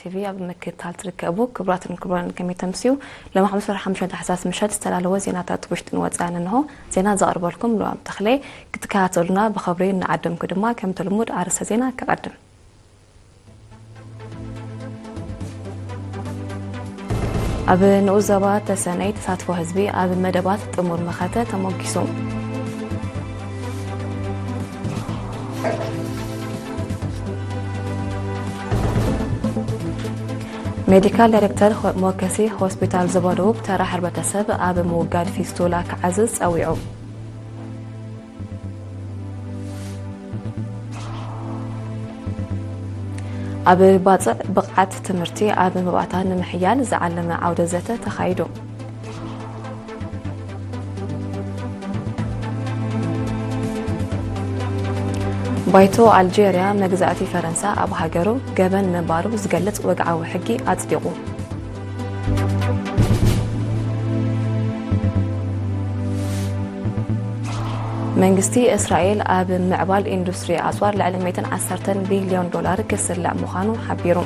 ቲቪ ኣብ ምክትታል ትርከቡ ክቡራትን ክቡራን፣ ከመይ ተምስዩ? ሎም ሓሙስ ወርሒ ሓሙሽተ ታሕሳስ ምሸት ዝተላለወ ዜናታት ውሽጥን ወጻእን እንሆ። ዜና ዘቕርበልኩም ሉዋም ተኽሌ። ክትከታተሉና ብኸብሪ እናዓደምኩ ድማ፣ ከምቲ ልሙድ ኣርእስተ ዜና ከቐድም። ኣብ ንኡስ ዞባ ተሰነይ ተሳትፎ ህዝቢ ኣብ መደባት ጥሙር መኸተ ተሞጊሱ። ሜዲካል ዳይሬክተር ሆ-፣ መወከሲ ሆስፒታል ዞባ ደቡብ ተራ ሕብረተሰብ ኣብ ምውጋድ ፊስቱላ ክዓዝዝ ጸዊዑ። ኣብ ባጽዕ ብቕዓት ትምህርቲ ኣብ መባእታ ንምሕያል ዝዓለመ ዓውደ ዘተ ተኻይዱ። ባይቶ ኣልጀርያ መግዛእቲ ፈረንሳ ኣብ ሃገሩ ገበን ምንባሩ ዝገልጽ ወግዓዊ ሕጊ ኣጽዲቑ። መንግስቲ እስራኤል ኣብ ምዕባል ኢንዱስትሪ ኣጽዋር ልዕሊ ሚእትን ዓሰርተን ቢልዮን ዶላር ክስልዕ ምዃኑ ሓቢሩ።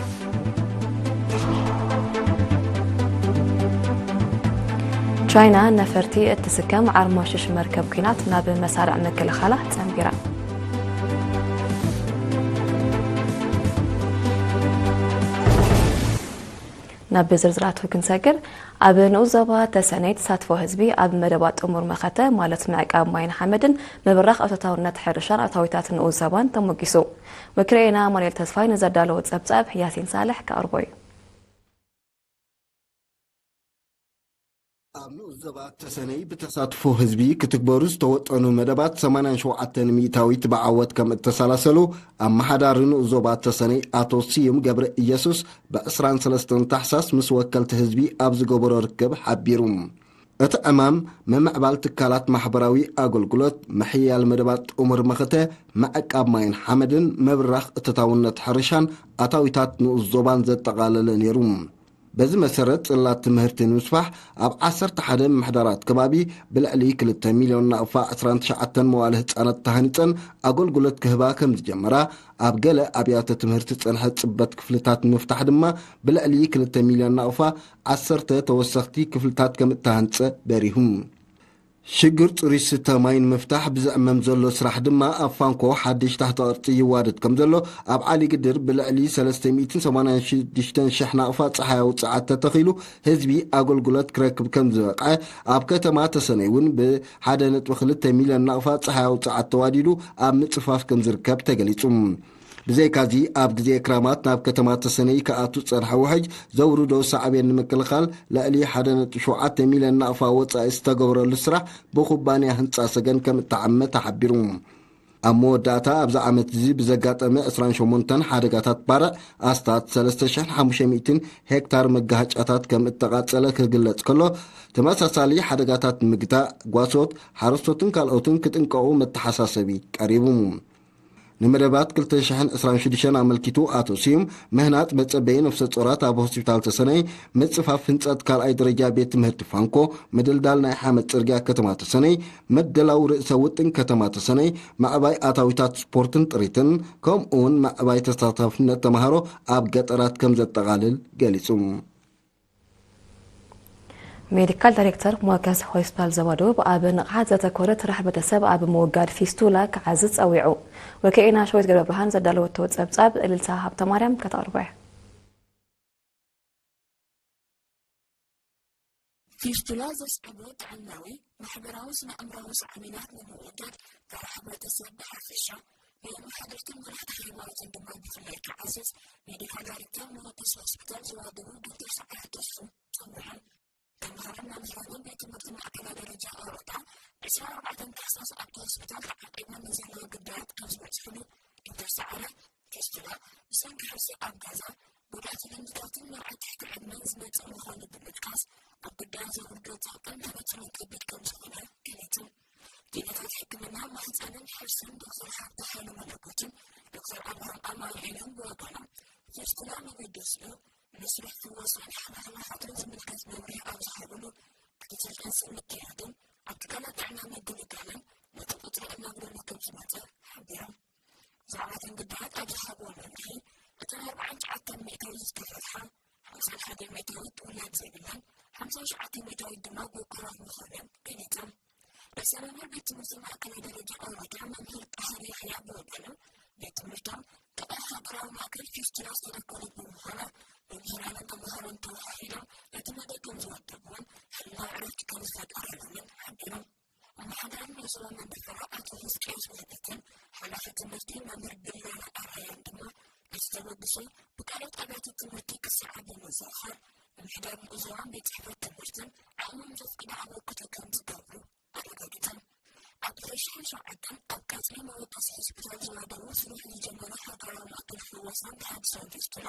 ቻይና ነፈርቲ እትስከም ዓርሞሽሽ መርከብ ኲናት ናብ መሳርዕ ምክልኻላ ጸንቢራ። ናብ ዝርዝራቱ ክንሰግር፣ ኣብ ንኡስ ዞባ ተሰነይ ተሳትፎ ህዝቢ ኣብ መደባት ጥሙር መኸተ፣ ማለት ምዕቃብ ማይን ሓመድን ምብራኽ እቶታውነት ሕርሻን ኣታዊታት ንኡስ ዞባን ተሞጊሱ። ወኪልና ኣማኑኤል ተስፋይ ንዘዳለዎ ጸብጻብ ያሲን ሳልሕ ከቕርቦ እዩ። ኣብ ንኡስ ዞባ ተሰነይ ብተሳትፎ ህዝቢ ክትግበሩ ዝተወጠኑ መደባት ሰማንያን ሸውዓተን ሚእታዊት ብዓወት ከም እተሰላሰሉ ኣመሓዳሪ ንኡስ ዞባ ተሰነይ ኣቶ ስዩም ገብረ ኢየሱስ ብዕስራን ሰለስተን ታሕሳስ ምስ ወከልቲ ህዝቢ ኣብ ዝገበሮ ርክብ ሓቢሩ። እቲ ዕማም ምምዕባል ትካላት ማሕበራዊ ኣገልግሎት፣ ምሕያል መደባት ጥሙር መኸተ፣ ምዕቃብ ማይን ሓመድን፣ ምብራኽ እቶታውነት ሕርሻን ኣታዊታት ንኡስ ዞባን ዘጠቓለለ ነይሩ። በዚ መሰረት፣ ጽላት ትምህርቲ ንምስፋሕ ኣብ ዓሰርተ ሓደ ምምሕዳራት ከባቢ ብልዕሊ ክልተ ሚልዮን ናቕፋ ዕስራን ትሽዓተን መዋለ ህጻናት ተሃኒጸን ኣገልግሎት ክህባ ከም ዝጀመራ፣ ኣብ ገለ ኣብያተ ትምህርቲ ዝጸንሐ ጽበት ክፍልታት ንምፍታሕ ድማ ብልዕሊ ክልተ ሚልዮን ናቕፋ ዓሰርተ ተወሰኽቲ ክፍልታት ከም እተሃንጸ በሪሁ። ሽግር ጽሩይ ዝስተ ማይ ንምፍታሕ ብዝዕመም ዘሎ ስራሕ ድማ ኣብ ፋንኮ ሓድሽ ትሕተ ቅርጺ ይዋደድ ከም ዘሎ፣ ኣብ ዓሊ ግድር ብልዕሊ ሰለስተ ሚእትን ሰማንያን ሽዱሽተን ሽሕ ናቕፋ ጸሓያዊ ጸዓት ተተኺሉ ህዝቢ ኣገልግሎት ክረክብ ከም ዝበቕዐ፣ ኣብ ከተማ ተሰነይ እውን ብሓደ ነጥቢ ክልተ ሚልዮን ናቕፋ ጸሓያዊ ጸዓት ተዋዲዱ ኣብ ምጽፋፍ ከም ዝርከብ ተገሊጹ። ብዘይካዚ፣ ኣብ ግዜ ክራማት ናብ ከተማ ተሰነይ ክኣቱ ዝጸንሐ ውሕጅ ዘውርዶ ሳዕቤን ንምክልኻል፣ ልዕሊ ሓደ ነጥቢ ሸውዓተ ሚልዮን ናቕፋ ወጻኢ ዝተገብረሉ ስራሕ ብኩባንያ ህንጻ ሰገን ከም እተዓመ ተሓቢሩ። ኣብ መወዳእታ፣ ኣብዚ ዓመት እዚ ብዘጋጠመ ዕስራን ሸሞንተን ሓደጋታት ባርዕ፣ ኣስታት ሰለስተ ሽሕን ሓሙሽተ ሚእትን ሄክታር መጋሃጫታት ከም እተቓጸለ ክግለጽ ከሎ፣ ተመሳሳሊ ሓደጋታት ንምግታእ፣ ጓሶት፣ ሓረስቶትን ካልኦትን ክጥንቀቑ መተሓሳሰቢ ቀሪቡ። ንመደባት ክልተ ሽሕን ዕስራን ሽዱሽተን ኣመልኪቱ ኣቶ ስዩም፣ ምህናጽ መጸበዪ ነፍሰ ጾራት ኣብ ሆስፒታል ተሰነይ፣ ምጽፋፍ ህንጸት ካልኣይ ደረጃ ቤት ትምህርቲ ፋንኮ፣ ምድልዳል ናይ ሓመድ ጽርግያ ከተማ ተሰነይ፣ ምድላው ርእሰ ውጥን ከተማ ተሰነይ፣ ምዕባይ ኣታዊታት ስፖርትን ጥሪትን፣ ከምኡውን ምዕባይ ተሳታፍነት ተማሃሮ ኣብ ገጠራት ከም ዘጠቓልል ገሊጹ። ሜዲካል ዳይሬክተር መወከሲ ሆስፒታል ዞባ ደቡብ ኣብ ንቕሓት ዘተኮረ ትራሕ ሕብረተሰብ ኣብ ምውጋድ ፊስቱላ ክዓዝዝ ጸዊዑ። ወኪልና ሸዊት ገብረብርሃን ዘዳለወቶ ጸብጻብ እልልታ ሃብተማርያም ከተቕርቦ እያ። ፊስቱላ ዘስዕቦ ጥዕናዊ፣ ማሕበራዊ፣ ስነ-ኣእምራዊ ሳዕቤናት ንምውጋድ፣ ተራ ሕብረተሰብ ብሓፈሻ፣ ንኣመሓደርትን መራሕቲ ሃይማኖትን ድማ ብፍላይ ክዓዝዝ፣ ሜዲካል ዳይሬክተር መወከሲ ሆስፒታል ዞባ ደቡብ ዶክተር ሰዓረ ተስፉ ጸዊዖም። ተምሃሮን መምህራንን ቤት ትምህርቲ ማእከላይ ደረጃ ኣውሮጳ ዕስራን ኣርባዕተን ታሕሳስ ኣብቲ ሆስፒታል ተዓቒቦም ንዘለዉ ግዳያት ካብ ዝበጽሕሉ ዶክተር ሰዓረ፣ ፊስቱላ ብሰንኪ ሕርሲ ኣብ ጋዛ ጎዳእቲ ልምድታትን መርዓ ትሕቲ ዕድመን ዝመጽእ ምዃኑ ብምጥቃስ፣ ኣብ ግዳያት ዘውርዶ ጸቕጥን ተበጽሖን ከቢድ ከም ዝኾነ ገሊጹ። ዜናታት ሕክምና ማህጸንን ሕርስን ዶክተር ሃብተ ሃይለ መለኮትን ዶክተር ኣብርሃም ኣማኑኤልን ብወገኖም፣ ፊስቱላ መበገሲኡ መስርሕ ፍወሳን ሕኽምና ሓተን ዝምልከት መብርሂ ኣብ ዝሃብሉ፣ ክትትል ጥንሲ ምክያድን ኣብ ትካላት ጥዕና ምግልጋልን ነቲ ቁጽሪ እናጉደለ ከም ዝመጸ ሓቢሮም። ብዛዕባ እተን ግዳያት ኣብ ዝሃብዎ መብርሂ፣ እተን ኣርባዓን ትሽዓተን ሚእታዊት ዝተፈትሓ፣ ሓምሳን ሓደን ሚእታዊት ውላድ ዘይብለን፣ ሓምሳን ትሽዓተን ሚእታዊት ድማ ብኩራት ምዃነን ገሊጾም። ርእሰ መምህር ቤት ትምህርቲ ማእከላይ ደረጃ ኣውራጃ መምህር ጣህር የሕያ ብወገኑ፣ ቤት ትምህርቶም ጥቓ ሃገራዊ ማእከል ፊስቱላ ዝተተከለት ብምዃና፣ መምህራንን ተምሃሮን ተወሃሂዶም ነቲ መደብ ከም ዝወደብዎን ህላው ዕረፍቲ ከም ዝፈጠረሎምን ሓቢሮም። ኣመሓዳሪ ናይ ዞባ መንደፈራ ኣቶ ህዝቅያስ ውህበትን ሓላፊ ትምህርቲ መምህር ብላና ኣርኣያን ድማ፣ እቲ ተበግሶ ብካልኦት ኣብያተ ትምህርቲ ክሰዓብ ብምዝኽኻር፣ ምምሕዳር ንኡስ ዞባን ቤት ጽሕፈት ትምህርትን ዓቕሞም ዘፍቅዶ ኣበርክቶ ከም ዝገብሩ ኣረጋጊጾም። ኣብ ሁለት ሺህ ሸውዓተ ኣብ ቀጽሪ መወደሲ ሆስፒታል ዝወደቡ ስራሕ ዝጀመረ ሃገራዊ ማእከል ፍወሳን ተሃድሶን ፊስቱላ፣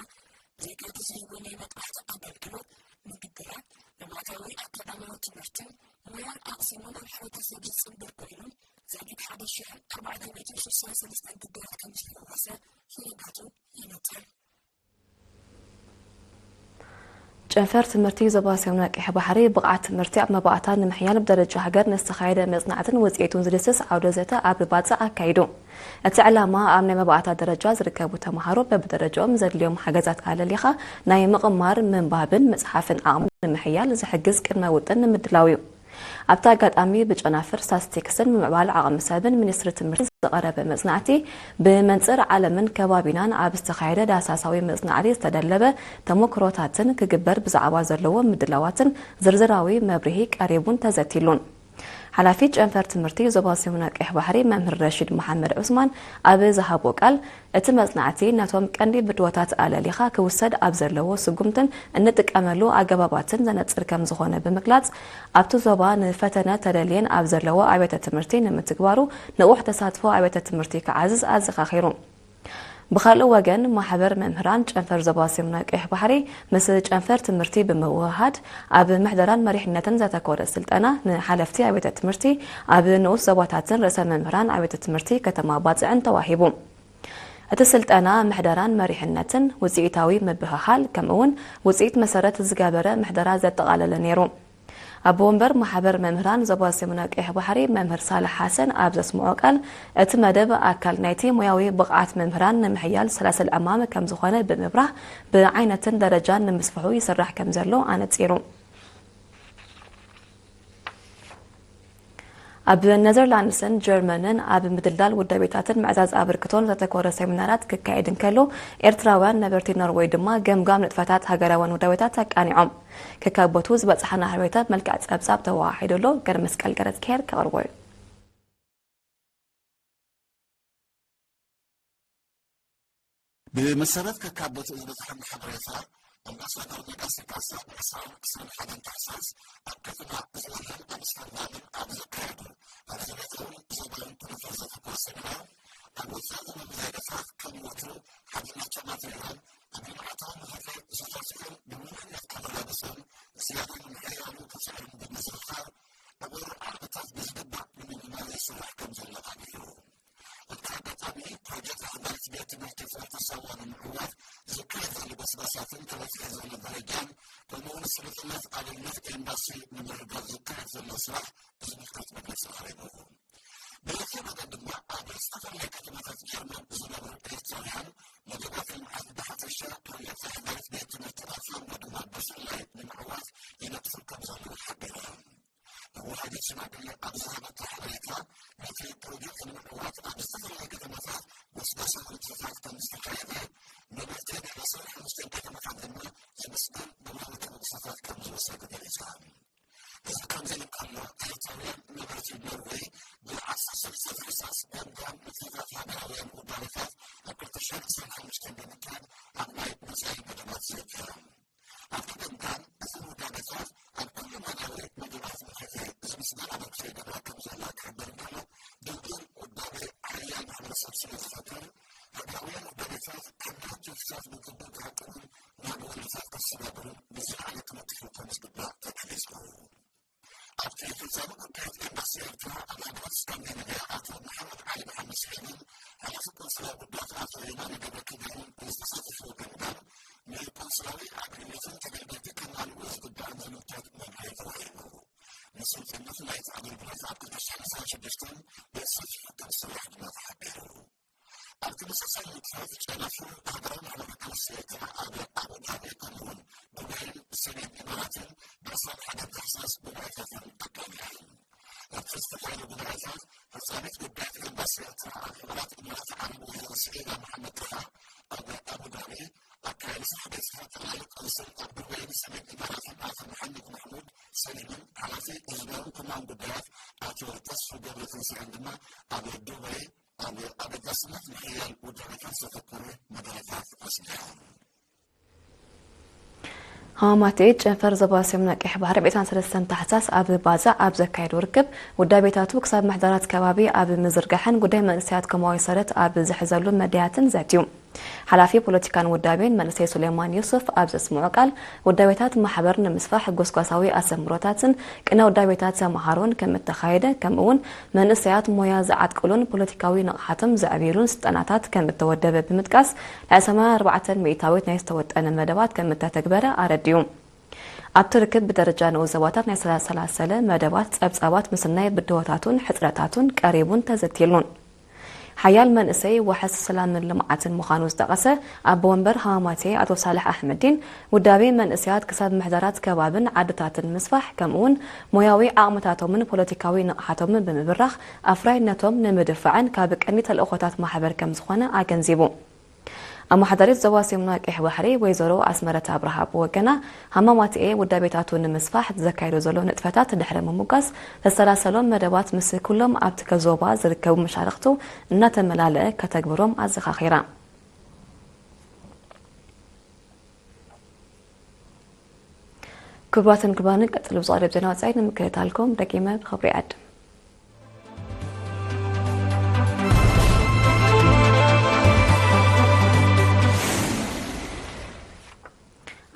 ዜጋታት ዝህቦ ናይ መጥባሕቲ ኣገልግሎት፣ ምግብታት፣ ልምዓታዊ ኣካዳሚያዊ ትምህርትን ሞያን ኣቕሲሙ ናብ ሕብረተሰብ ዝጽንብር ኮይኑ፣ ዛጊት ሓደ ሽሕን ኣርባዕተ ሚእትን ስሳን ሰለስተን ግዳያት ከም ዝፈወሰ ዝርጋቱ ይነጽር። ጨንፈር ትምህርቲ ዞባ ሰሜን ቀይሕ ባሕሪ ብቕዓት ትምህርቲ ኣብ መባእታ ንምሕያል ብደረጃ ሃገር ንዝተኻየደ መጽናዕትን ውጽኢቱን ዝድስስ ዓውደ ዘተ ኣብ ባጽዕ ኣካይዱ። እቲ ዕላማ ኣብ ናይ መባእታ ደረጃ ዝርከቡ ተምሃሮ በብደረጃኦም ዘድልዮም ሓገዛት ኣለሊኻ ናይ ምቕማር፣ ምንባብን ምጽሓፍን ዓቕሚ ንምሕያል ዝሕግዝ ቅድመ ውጥን ንምድላው እዩ። ኣብቲ ኣጋጣሚ ብጨናፍር ስታስቲክስን ምምዕባል ዓቕሚ ሰብን ሚኒስትሪ ትምህርቲ ዝቐረበ መጽናዕቲ ብመንጽር ዓለምን ከባቢናን ኣብ ዝተኻየደ ዳህሳሳዊ መጽናዕቲ ዝተደለበ ተሞክሮታትን ክግበር ብዛዕባ ዘለዎ ምድላዋትን ዝርዝራዊ መብርሂ ቀሪቡን ተዘቲሉን። ሓላፊ ጨንፈር ትምህርቲ ዞባ ሰሜን ቀይሕ ባሕሪ መምህር ረሺድ መሓመድ ዑስማን ኣብ ዝሃቦ ቃል፣ እቲ መጽናዕቲ ነቶም ቀንዲ ብድሆታት ኣለሊኻ ክውሰድ ኣብ ዘለዎ ስጉምትን እንጥቀመሉ ኣገባባትን ዘነጽር ከም ዝኾነ ብምግላጽ፣ ኣብቲ ዞባ ንፈተነ ተደልየን ኣብ ዘለዎ ኣብያተ ትምህርቲ ንምትግባሩ ንቑሕ ተሳትፎ ኣብያተ ትምህርቲ ክዓዝዝ ኣዘኻኺሩ። ብኻልእ ወገን፣ ማሕበር መምህራን ጨንፈር ዞባ ሰሜን ቀይሕ ባሕሪ ምስ ጨንፈር ትምህርቲ ብምውህሃድ ኣብ ምሕደራን መሪሕነትን ዘተኮረ ስልጠና ንሓለፍቲ ኣብያተ ትምህርቲ ኣብ ንኡስ ዞባታትን ርእሰ መምህራን ኣብያተ ትምህርቲ ከተማ ባጽዕን ተዋሂቡ። እቲ ስልጠና ምሕደራን መሪሕነትን፣ ውጽኢታዊ ምብህሃል፣ ከምኡውን ውጽኢት መሰረት ዝገበረ ምሕደራ ዘጠቓለለ ነይሩ። ኣቦ ወንበር ማሕበር መምህራን ዞባ ሰሜን ቀይሕ ባሕሪ መምህር ሳልሕ ሓሰን ኣብ ዘስምዖ ቃል፣ እቲ መደብ ኣካል ናይቲ ሞያዊ ብቕዓት መምህራን ንምሕያል ሰላስል ዕማም ከም ዝኾነ ብምብራህ፣ ብዓይነትን ደረጃን ንምስፍሑ ይስራሕ ከም ዘሎ ኣነጺሩ። ኣብ ኔዘርላንድስን ጀርመንን ኣብ ምድልዳል ውዳቤታትን ምዕዛዝ ኣበርክቶን ዘተኮረ ሴሚናራት ክካየድ እንከሎ፣ ኤርትራውያን ነበርቲ ኖርወይ ድማ ገምጋም ንጥፈታት ሃገራውያን ውዳቤታት ኣቃኒዖም። ከካብ ቦቱ ዝበጽሓና ሓበሬታ ብመልክዕ ጸብጻብ ተወሃሂዱ ኣሎ። ገረመስቀል ገረዝግሄር ከቕርቦ እዩ። ብመሰረት ከካብ ቦትኡ ዝበጽሐና ሓበሬታ፣ ኣምባሳደር ሜዳ ስልጣሳ ብዕስራን ዕስራን ሓደን ታሕሳስ ኣብ ከተማ ዝወነን ኣምስተርዳምን ኣብ ዘካየዱ ኣብ ዘቤታውን ዞባውን ኩነታት ዘተኮረ ሰሚናር፣ ኣብ ወጻኢ ዘሎ መዛይዳታት ከም ወትሩ ሓድነቶም ኣትሪሮም፣ ኣብ ልምዓታዊ ምህርቲ ዝሰርሑን ብምሉእነት ኣበራብሶም ዝያዳ ንምሕያሉ ክጽዕሩን ብምዝኽኻር፣ ንቕሩብ ዓቕምታት ብዝግባእ ንምምማር ይስራሕ ከም ዘሎ ኣብሪሁ። ኣብቲ ኣጋጣሚ፣ ፕሮጀክት ኣሕዳሪት ቤት ትምህርቲ ፍኖተ ሳዋ ንምዕዋት ዝካየድ ዘሎ ጎስጓሳትን ተበጺሑ ዘሎ ደረጃን፣ ከምኡውን ስሉጥነት ኣገልግሎት ኤምባሲ ንምርግጋጽ ዝካየድ ዘሎ ስራሕ ብዝምልከት መግለጺ ኣቕሪቡ። ብወገኑ ድማ፣ ኣብ ዝተፈላለያ ከተማታት ጀርመን ዝነብሩ ኤርትራውያን መደባት ልምዓት ብሓፈሻ፣ ፕሮጀክት ኣሕዳሪት ቤት ትምህርቲ ኣብ ፋንጎ ድማ ብፍላይ ንምዕዋት ይነጥፉ ከም ዘለዉ ሓቢሮም። መወሃቢት ሽማግለ ኣብ ዝሃበቶ ሓበሬታ፣ ነቲ ፕሮጀክት ንምዕዋት ኣብ ዝተፈላለያ ከተማታት ጎስጓሳዊ ንጥፈታት ከም ዝተኻየደ፣ ነበርቲ ናይ ዕስራን ሓሙሽተን ከተማታት ድማ ዝምስገን ግብራዊ ተበግሶታት ከም ዝወሰዱ ገሊጻ። እዚ ከምዚ ኢሉ እንከሎ፣ ኤርትራውያን ነበርቲ ኖርወይ ብዓሰርተ ሰለስተ ታሕሳስ ገምጋም ንጥፈታት ሃገራውያን ውዳቤታት ኣብ ክልተ ሽሕን ዕስራን ሓሙሽተን ብምክያድ ኣብ ናይ መጻኢ መደባት ይርከቡ። ኣብቲ ገምጋም፣ እዞም ውዳቤታት ኣብ ኩሉ መዳያዊ መደባት ምክቲ ዝምስገን ኣበርክቶ ይገብራ ከም ዘላ ክሕበር እንከሎ፣ ድልዱል ውዳቤ ሓያል ማሕበረሰብ ስለ ዝፈጥር፣ ሃገራውያን ውዳቤታት ከም ናህቲ ፍሳት ብግቡእ ክዕቅቡን ናብ ወለዶታት ከሰጋግሩን ብዝለዓለ ክነጥፉ ከም ዝግባእ ተገሊጹ። ኣብቲ ፍጻመ ጉዳያት ኤምባሲ ኤርትራ ኣብ ሃገራት ስካንዲናቭያ ኣቶ መሓመድ ዓሊ መሓመድ ስዒድን ሓላፊ ቆንስላ ጉዳያት ኣቶ የማነ ገብረኪዳንን ዝተሳተፍዎ ገምጋም፣ ንቆንስላዊ ኣገልግሎትን ተገልገልቲ ከማልኡ ዝግባእን ዝምልከት መምርሒ ተዋሂቡ። ንስልጡነት ናይቲ ኣገልግሎት ኣብ ክልተ ሽሕን ዕስራን ሽዱሽተን ብሰፊሑ ከም ዝስራሕ ድማ ተሓቢሩ። ኣብ ተመሳሳሊ ንጥፈት፣ ጨናፍር ሃገራዊ ማሕበር ክሳብ ሓደ ታሕሳስ ጉባኤታተን ኣካይዳ እየን። ኣብቲ ዝተፈላለዩ ጉባኤታት ፈጻሚት ጉዳያት ኤምባሲ ኤርትራ ኣብ ሕቡራት ኢማራት ዓረብ ወይዘሮ ስዒዳ መሓመድ ጣሃ ኣብ ኣቡዳቢ፣ ኣካያዲ ስራሕ ቤት ጽሕፈት ጠቕላሊ ቀውስን ኣብ ዱባይን ሰሜን ኢማራትን ኣቶ መሓመድ ማሕሙድ ሰሊምን ሓላፊ ህዝባዊ ኮማን ጉዳያት ኣቶ ተስፉ ገብረትንሳኤን ድማ ኣብ ዱባይ ኣብ ኣበጋስነት ምሕያል ውዳቤታት ዘተኮረ መደረታት ኣስሚዖም። ሃማማቴ ጨንፈር ዞባ ሰሜን ቀይሕ ባሕሪ ብዒስራን ሰለስተን ታሕሳስ ኣብ ባጽዕ ኣብ ዘካየዶ ርክብ ውዳቤታቱ ክሳብ ምሕደራት ከባቢ ኣብ ምዝርጋሕን ጉዳይ መንእሰያት ኮማዊ ሰረት ኣብ ዝሕዘሉ መዳያትን ዘትዩ። ሓላፊ ፖለቲካን ውዳቤን መንእሰይ ሱሌማን ዩሱፍ ኣብ ዘስምዖ ቃል፣ ውዳቤታት ማሕበር ንምስፋሕ ጎስጓሳዊ ኣሰምሮታትን ቅነ ውዳቤታት ተመሃሮን ከም እተኻየደ፣ ከምኡ እውን መንእሰያት ሞያ ዝዓጥቅሉን ፖለቲካዊ ንቕሓቶም ዘዕብይሉን ስልጠናታት ከም እተወደበ ብምጥቃስ፣ ልዕሊ ሰማንያን ኣርባዕተን ሚእታዊት ናይ ዝተወጠነ መደባት ከም እተተግበረ ኣረዲኡ። ኣብቲ ርክብ ብደረጃ ንኡስ ዞባታት ናይ ዝተሰላሰለ መደባት ጸብጻባት ምስናይ ብድሆታቱን ሕጽረታቱን ቀሪቡን ተዘትየሉን። ሓያል መንእሰይ ዋሕስ ሰላምን ልምዓትን ምዃኑ ዝጠቐሰ ኣቦ ወንበር ሃማማቴ ኣቶ ሳልሕ ኣሕመዲን፣ ውዳቤ መንእሰያት ክሳብ ምሕደራት ከባብን ዓድታትን ምስፋሕ፣ ከምኡውን ሞያዊ ዓቕምታቶምን ፖለቲካዊ ንቕሓቶምን ብምብራኽ ኣፍራይነቶም ንምድፋዕን ካብ ቀንዲ ተልእኾታት ማሕበር ከም ዝኾነ ኣገንዚቡ። ኣመሓዳሪት ዞባ ሰሜን ቀይሕ ባሕሪ ወይዘሮ ኣስመረት ኣብርሃ ብወገና፣ ሃማማትኤ ውዳቤታቱ ንምስፋሕ ዘካይዶ ዘሎ ንጥፈታት ድሕሪ ምምጓስ፣ ዘሰላሰሎም መደባት ምስ ኩሎም ኣብቲ ዞባ ዝርከቡ መሻርኽቱ እናተመላለአ ከተግብሮም ኣዘኻኺራ። ክቡራትን ክቡራንን፣ ቀጽሉ ብዝቐርብ ዜና ወጻኢ ንምክትታልኩም ደጊመ ብኽብሪ ይዕድም።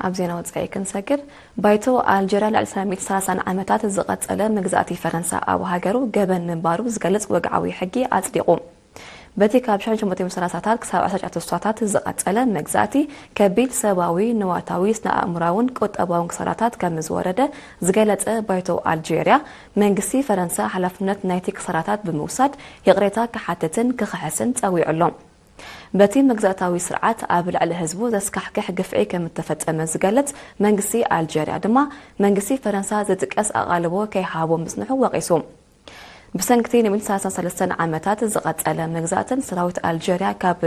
ኣብ ዜና ወጻኢ ክንሰግር፣ ባይቶ ኣልጀርያ ልዕሊ ሰለስተ ሚእትን ሰላሳን ዓመታት ዝቐጸለ መግዛእቲ ፈረንሳ ኣብ ሃገሩ ገበን ምንባሩ ዝገልጽ ወግዓዊ ሕጊ ኣጽዲቑ። በቲ ካብ ሸሞንተ ሚእትን ሰላሳታት ክሳብ ዓሰርተ ትሽዓተ ስሳታት ዝቐጸለ መግዛእቲ፣ ከቢድ ሰብኣዊ፣ ንዋታዊ፣ ስነ-ኣእምሮኣውን ቁጠባውን ክሳራታት ከም ዝወረደ ዝገለጸ ባይቶ ኣልጀርያ፣ መንግስቲ ፈረንሳ ሓላፍነት ናይቲ ክሳራታት ብምውሳድ ይቕሬታ ክሓትትን ክኽሕስን ጸዊዑ ኣሎ። በቲ መግዛእታዊ ስርዓት ኣብ ልዕሊ ህዝቡ ዘስካሕክሕ ግፍዒ ከም እተፈጸመ ዝገልጽ መንግስቲ ኣልጀርያ ድማ፣ መንግስቲ ፈረንሳ ዝጥቀስ ኣቓልቦ ከይሃቦ ምጽንሑ ወቒሱ። ብሰንክቲ ንሚእትን ሰላሳን ሰለስተን ዓመታት ዝቐጸለ መግዛእትን ሰራዊት ኣልጀርያ ካብ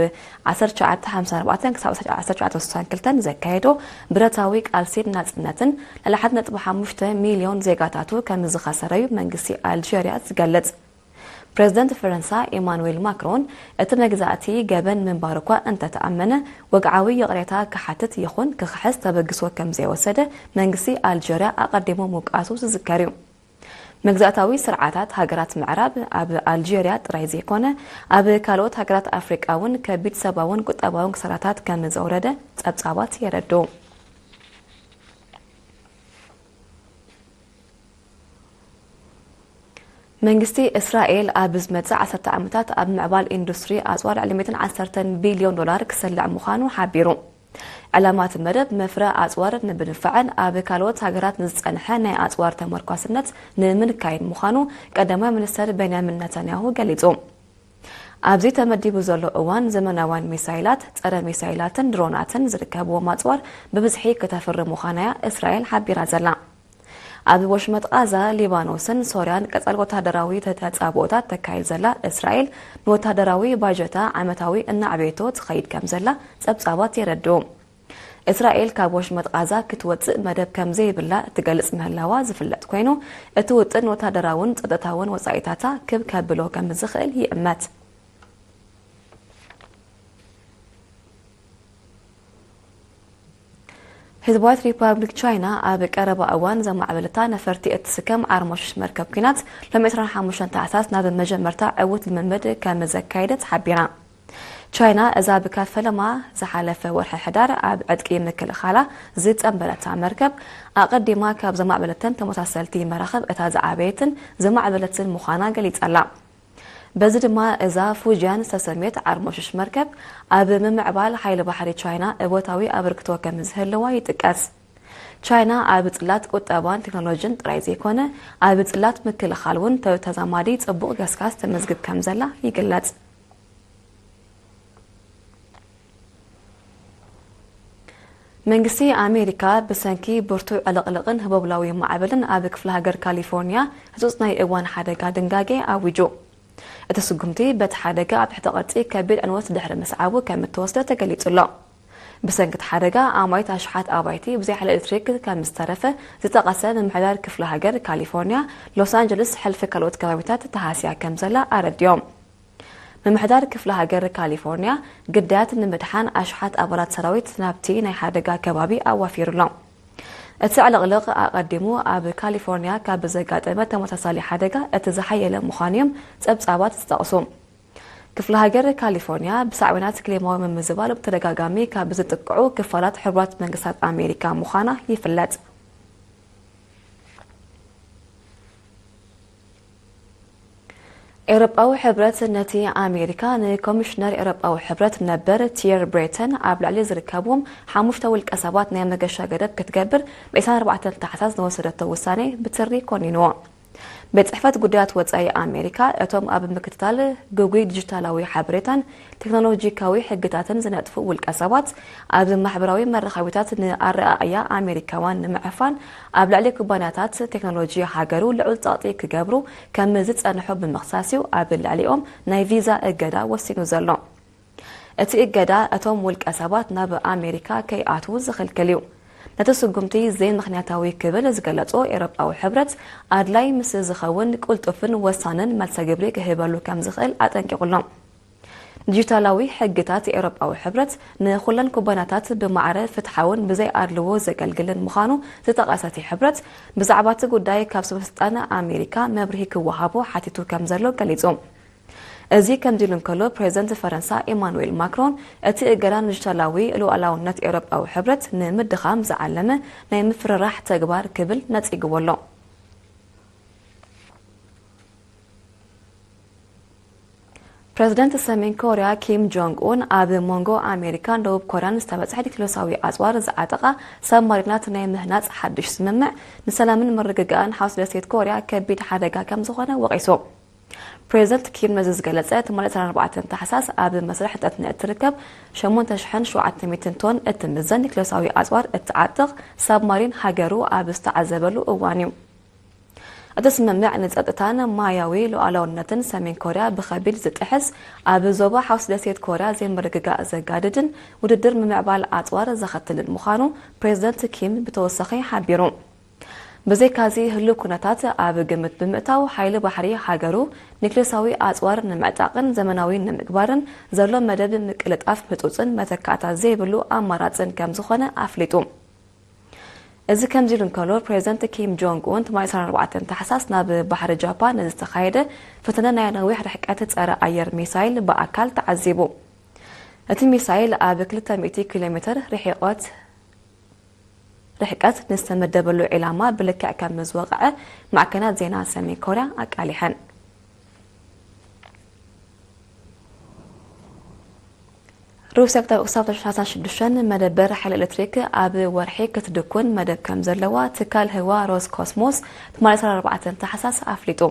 ዓሰርተ ትሽዓተ ሓምሳን ኣርባዕተን ክሳብ ዓሰርተ ትሽዓተ ስሳን ክልተን ዘካየዶ ብረታዊ ቃልሲን ናጽነትን፣ ልዕሊ ሓደ ነጥቢ ሓሙሽተ ሚልዮን ዜጋታቱ ከም ዝኸሰረዩ መንግስቲ ኣልጀርያ ዝገልጽ። ፕረዚደንት ፈረንሳ ኢማኑዌል ማክሮን፣ እቲ መግዛእቲ ገበን ምንባሩ እኳ እንተተኣመነ፣ ወግዓዊ ይቕሬታ ክሓትት ይኹን ክኽሕስ ተበግሶ ከም ዘይወሰደ መንግስቲ ኣልጀርያ ኣቐዲሙ ምውቃሱ ዝዝከር እዩ። መግዛእታዊ ስርዓታት ሃገራት ምዕራብ ኣብ ኣልጀርያ ጥራይ ዘይኮነ፣ ኣብ ካልኦት ሃገራት ኣፍሪቃ እውን ከቢድ ሰብኣውን ቁጠባውን ክሳራታት ከም ዘውረደ ጸብጻባት የረድኡ። መንግስቲ እስራኤል ኣብ ዝመጽእ ዓሰርተ ዓመታት ኣብ ምዕባል ኢንዱስትሪ ኣጽዋር ልዕሊ ሚእትን ዓሰርተን ቢልዮን ዶላር ክሰልዕ ምዃኑ ሓቢሩ። ዕላማ እቲ መደብ መፍረ ኣጽዋር ንምድንፋዕን ኣብ ካልኦት ሃገራት ንዝጸንሐ ናይ ኣጽዋር ተመርኳስነት ንምንካይን ምዃኑ ቀዳማይ ሚኒስተር ቤንያሚን ነታንያሁ ገሊጹ። ኣብዚ ተመዲቡ ዘሎ እዋን፣ ዘመናውያን ሚሳይላት፣ ጸረ ሚሳይላትን ድሮናትን ዝርከብዎም ኣጽዋር ብብዝሒ ክተፍሪ ምዃና'ያ እስራኤል ሓቢራ ዘላ። ኣብ ወሽመጥ ቓዛ፣ ሊባኖስን ሶርያን ቀጻሊ ወተሃደራዊ ተጻብኦታት ተካይድ ዘላ እስራኤል፣ ንወተሃደራዊ ባጀታ ዓመታዊ እናዕበየቶ ትኸይድ ከም ዘላ ጸብጻባት የረድኡ። እስራኤል ካብ ወሽመጥ ቓዛ ክትወጽእ መደብ ከም ዘይብላ እትገልጽ ምህላዋ ዝፍለጥ ኮይኑ፣ እቲ ውጥን ወተሃደራውን ጸጥታውን ወጻኢታታ ክብ ከብሎ ከም ዝኽእል ይእመት። ህዝባዊት ሪፓብሊክ ቻይና ኣብ ቀረባ እዋን ዘማዕበለታ ነፈርቲ እትስከም ዓርሞሽሽ መርከብ ኲናት፣ ሎም ዕስራን ሓሙሽተን ታሕሳስ ናብ መጀመርታ ዕዉት ልምምድ ከም ዘካየደት ሓቢራ። ቻይና እዛ ብካብ ፈለማ ዝሓለፈ ወርሒ ሕዳር ኣብ ዕጥቂ ምክልኻላ ዝጸንበረታ መርከብ፣ ኣቐዲማ ካብ ዘማዕበለተን ተመሳሰልቲ መራኽብ እታ ዝዓበየትን ዝማዕበለትን ምዃና ገሊጻ ኣላ። በዚ ድማ እዛ ፉጂያን ዝተሰምየት ዓርሞሽሽ መርከብ፣ ኣብ ምምዕባል ሓይሊ ባሕሪ ቻይና እወታዊ ኣበርክቶ ከም ዝህልዋ ይጥቀስ። ቻይና ኣብ ጽላት ቁጠባን ቴክኖሎጂን ጥራይ ዘይኮነ፣ ኣብ ጽላት ምክልኻል እውን ተ-፣ ተዛማዲ ጽቡቕ ገስጋስ ተመዝግብ ከም ዘላ ይግለጽ። መንግስቲ ኣሜሪካ ብሰንኪ ብርቱዕ ዕልቕልቕን ህቦብላዊ ማዕበልን ኣብ ክፍለ ሃገር ካሊፎርኒያ ህጹጽ ናይ እዋን ሓደጋ ድንጋጌ ኣዊጁ። እቲ ስጉምቲ በቲ ሓደጋ ኣብ ትሕቲ ቅርጺ ከቢድ ዕንወት ድሕሪ ምስዓቡ ከም እተወስደ ተገሊጹ ኣሎ። ብሰንኪ እቲ ሓደጋ ኣማኢት ኣሽሓት ኣባይቲ ብዘይ ሓይሊ ኤሌክትሪክ ከም ዝተረፈ ዝጠቐሰ ምምሕዳር ክፍለ ሃገር ካሊፎርኒያ፣ ሎስ ኣንጀለስ ሕልፊ ካልኦት ከባቢታት ተሃስያ ከም ዘላ ኣረዲኦም። ምምሕዳር ክፍለ ሃገር ካሊፎርኒያ፣ ግዳያት ንምድሓን ኣሽሓት ኣባላት ሰራዊት ናብቲ ናይ ሓደጋ ከባቢ ኣዋፊሩ ኣሎ። እቲ ዕልቕልቕ ኣቐዲሙ ኣብ ካሊፎርኒያ ካብ ዘጋጠመ ተመሳሳሊ ሓደጋ እቲ ዝሓየለ ምዃኑ እዮም ጸብጻባት ዝጠቕሱ። ክፍለ ሃገር ካሊፎርኒያ ብሳዕቤናት ክሊማዊ ምምዝባል ብተደጋጋሚ ካብ ዝጥቅዑ ክፋላት ሕቡራት መንግስታት ኣሜሪካ ምዃና ይፍለጥ። ኤውሮጳዊ ሕብረት ነቲ ኣሜሪካ ንኮሚሽነር ኤውሮጳዊ ሕብረት ነበር ቲየር ብሬተን ኣብ ልዕሊ ዝርከብዎም ሓሙሽተ ውልቀ ሰባት ናይ መገሻ ገደብ ክትገብር ብ ዕስራን ኣርባዕተን ታሕሳስ ዝወሰደቶ ውሳኔ ብትሪ ኮኒንዎ። ቤት ጽሕፈት ጉዳያት ወጻኢ ኣሜሪካ፣ እቶም ኣብ ምክትታል ግጉይ ዲጂታላዊ ሓበሬታን ቴክኖሎጂካዊ ሕግታትን ዝነጥፉ ውልቀ ሰባት፣ ኣብ ማሕበራዊ መራኸቢታት ንኣረኣእያ ኣሜሪካውያን ንምዕፋን፣ ኣብ ልዕሊ ኩባንያታት ቴክኖሎጂ ሃገሩ ልዑል ጸቕጢ ክገብሩ ከም ዝጸንሑ ብምኽሳስ እዩ ኣብ ልዕሊኦም ናይ ቪዛ እገዳ ወሲኑ ዘሎ። እቲ እገዳ፣ እቶም ውልቀ ሰባት ናብ ኣሜሪካ ከይኣትዉ ዝኽልክል እዩ። ነቲ ስጉምቲ ዘይምኽንያታዊ ክብል ዝገለጾ ኤውሮጳዊ ሕብረት፣ ኣድላይ ምስ ዝኸውን ቅልጡፍን ወሳንን መልሰ ግብሪ ክህበሉ ከም ዝኽእል ኣጠንቂቑ ኣሎ። ዲጂታላዊ ሕግታት ኤውሮጳዊ ሕብረት ንኹለን ኩባንያታት ብማዕረ ፍትሓውን ብዘይ ኣድልዎ ዘገልግልን ምዃኑ ዝጠቐሰ እቲ ሕብረት፣ ብዛዕባ እቲ ጉዳይ ካብ ሰበስልጣን ኣሜሪካ መብርሂ ክወሃቦ ሓቲቱ ከም ዘሎ ገሊጹ። እዚ ከምዚ ኢሉ እንከሎ፣ ፕሬዚደንት ፈረንሳ ኢማኑኤል ማክሮን፣ እቲ እገዳ ንዲጂታላዊ ሉዓላውነት ኤውሮጳዊ ሕብረት ንምድኻም ዝዓለመ ናይ ምፍርራሕ ተግባር ክብል ነጺግዎ ኣሎ። ፕሬዚደንት ሰሜን ኮርያ ኪም ጆንግ ኡን፣ ኣብ መንጎ ኣሜሪካን ደቡብ ኮርያን ዝተበጽሐ ኒክሌሳዊ ኣጽዋር ዝዓጠቓ ሳብማሪናት ናይ ምህናጽ ሓድሽ ስምምዕ፣ ንሰላምን ምርግጋእን ሓውሲ ደሴት ኮርያ ከቢድ ሓደጋ ከም ዝኾነ ወቒሱ። ፕሬዚደንት ኪም ነዚ ዝገለጸ፣ ትማሊ ዕስራን ኣርባዕተን ታሕሳስ ኣብ መስርሕ ህንጸት ንእትርከብ ሸሞንተ ሽሕን ሸውዓተ ሚእትን ቶን እትምዘን ኒክሌሳዊ ኣጽዋር እትዓጥቕ ሳብማሪን ሃገሩ ኣብ ዝተዓዘበሉ እዋን እዩ። እቲ ስምምዕ፣ ንጸጥታን ማያዊ ሉዓላውነትን ሰሜን ኮርያ ብኸቢድ ዝጥሕስ፣ ኣብ ዞባ ሓውሲ ደሴት ኮርያ ዘይምርግጋእ ዘጋድድን ውድድር ምምዕባል ኣጽዋር ዘኸትልን ምዃኑ ፕሬዚደንት ኪም ብተወሳኺ ሓቢሩ። ብዘይካዚ፣ ህሉው ኩነታት ኣብ ግምት ብምእታው፣ ሓይሊ ባሕሪ ሃገሩ ኒክሌሳዊ ኣጽዋር ንምዕጣቕን ዘመናዊ ንምግባርን ዘሎ መደብ ምቅልጣፍ ህጹጽን መተካእታ ዘይብሉ ኣማራጽን ከም ዝኾነ ኣፍሊጡ። እዚ ከምዚ ኢሉ እንከሎ፣ ፕሬዚደንት ኪም ጆንግ ኡን ትማሊ ዕስራን ኣርባዕተን ታሕሳስ ናብ ባሕሪ ጃፓን ንዝተኻየደ ፈተነ ናይ ነዊሕ ርሕቀት ጸረ ኣየር ሚሳይል ብኣካል ተዓዚቡ። እቲ ሚሳይል ኣብ ክልተ ሚእቲ ኪሎ ሜትር ርሒቆት ርሕቀት ንዝተመደበሉ ዒላማ ብልክዕ ከም ዝወቕዐ ማዕከናት ዜና ሰሜን ኮርያ ኣቃሊሐን። ሩስያ ክሳብ ክሳብ ሰላሳ ሽዱሽተ መደበር ሓይሊ ኤሌክትሪክ ኣብ ወርሒ ክትድኩን መደብ ከም ዘለዋ ትካል ህዋ ሮስኮስሞስ ትማሊ ዕስራን ኣርባዕተን ታሕሳስ ኣፍሊጡ።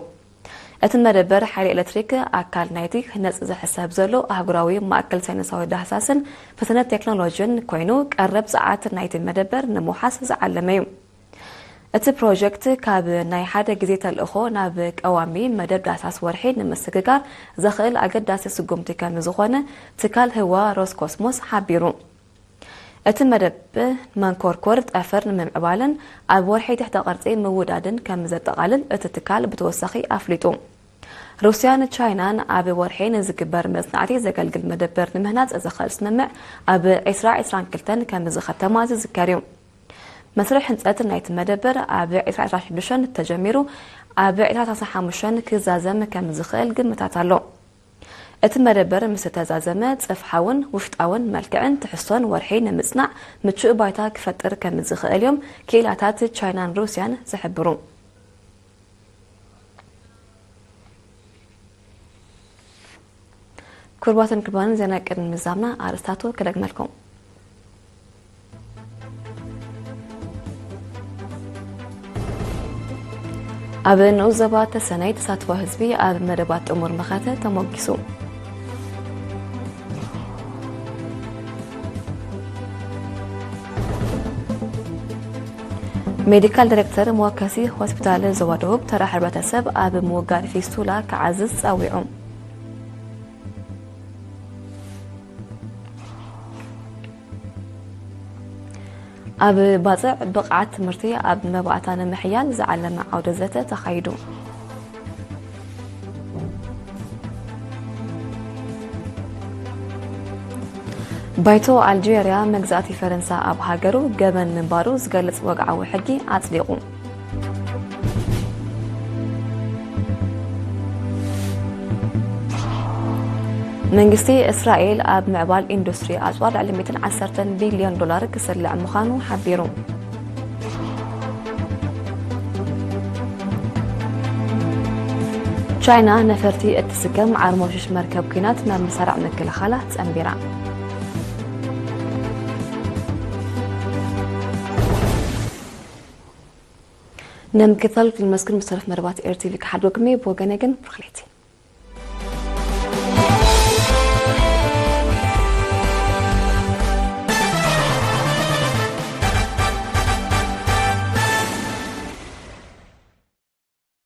እቲ መደበር ሓይሊ ኤሌክትሪክ ኣካል ናይቲ ክህነጽ ዝሕሰብ ዘሎ ኣህጉራዊ ማእከል ሳይንሳዊ ዳህሳስን ፈተነ ቴክኖሎጂን ኮይኑ፣ ቀረብ ጸዓት ናይቲ መደበር ንምውሓስ ዝዓለመ እዩ። እቲ ፕሮጀክት ካብ ናይ ሓደ ግዜ ተልእኾ ናብ ቀዋሚ መደብ ዳህሳስ ወርሒ ንምስግጋር ዘኽእል ኣገዳሲ ስጉምቲ ከም ዝኾነ ትካል ህዋ ሮስኮስሞስ ሓቢሩ። እቲ መደብ መንኮርኮር ጠፈር ንምምዕባልን ኣብ ወርሒ ትሕተ ቅርጺ ምውዳድን ከም ዘጠቓልል እቲ ትካል ብተወሳኺ ኣፍሊጡ። ሩስያን ቻይናን ኣብ ወርሒ ንዝግበር መጽናዕቲ ዘገልግል መደበር ንምህናጽ ዘኽእል ስምምዕ ኣብ ዕስራ ዕስራን ክልተን ከም ዝኸተማ ዝዝከር እዩ። መስርሕ ህንጸት ናይቲ መደበር ኣብ ዕስራ ዕስራ ሽዱሽተ ተጀሚሩ፣ ኣብ ዕስራ ሰላሳ ሓሙሽተ ክዛዘም ከም ዝኽእል ግምታት ኣሎ። እቲ መደበር ምስ ተዛዘመ፣ ጽፍሓውን ውሽጣውን መልክዕን ትሕዝቶን ወርሒ ንምጽናዕ ምቹእ ባይታ ክፈጥር ከም ዝኽእል እዮም ክኢላታት ቻይናን ሩስያን ዝሕብሩ። ክቡራትን ክቡራንን፣ ዜና ቅድሚ ምዛምና ኣርእስታቱ ክደግመልኩም። ኣብ ንኡስ ዞባ ተሰነይ ተሳትፎ ህዝቢ ኣብ መደባት ጥሙር መኸተ ተሞጊሱ። ሜዲካል ዳይሬክተር መወከሲ ሆስፒታል ዞባ ደቡብ ተራ ሕብረተሰብ ኣብ ምውጋድ ፊስቱላ ክዓዝዝ ጸዊዑ። ኣብ ባጽዕ ብቕዓት ትምህርቲ ኣብ መባእታ ንምሕያል ዝዓለመ ዓውደ ዘተ ተኻይዱ። ባይቶ ኣልጀርያ መግዛእቲ ፈረንሳ ኣብ ሃገሩ ገበን ምንባሩ ዝገልጽ ወግዓዊ ሕጊ ኣጽዲቑ። መንግስቲ እስራኤል ኣብ ምዕባል ኢንዱስትሪ ኣጽዋር ልዕሊ ሚእትን ዓሰርተን ቢልዮን ዶላር ክስልዕ ምዃኑ ሓቢሩ። ቻይና ነፈርቲ እትስከም ዓርሞሽሽ መርከብ ኲናት ናብ መሳርዕ ምክልኻላ ጸንቢራ። ንምክትታል ክልመስክን ምስ ተረፍ መርባት ኤር ቲ ቪ ክሓድጎ ክሜ ብወገነ ግን ብሩኽሌቲ።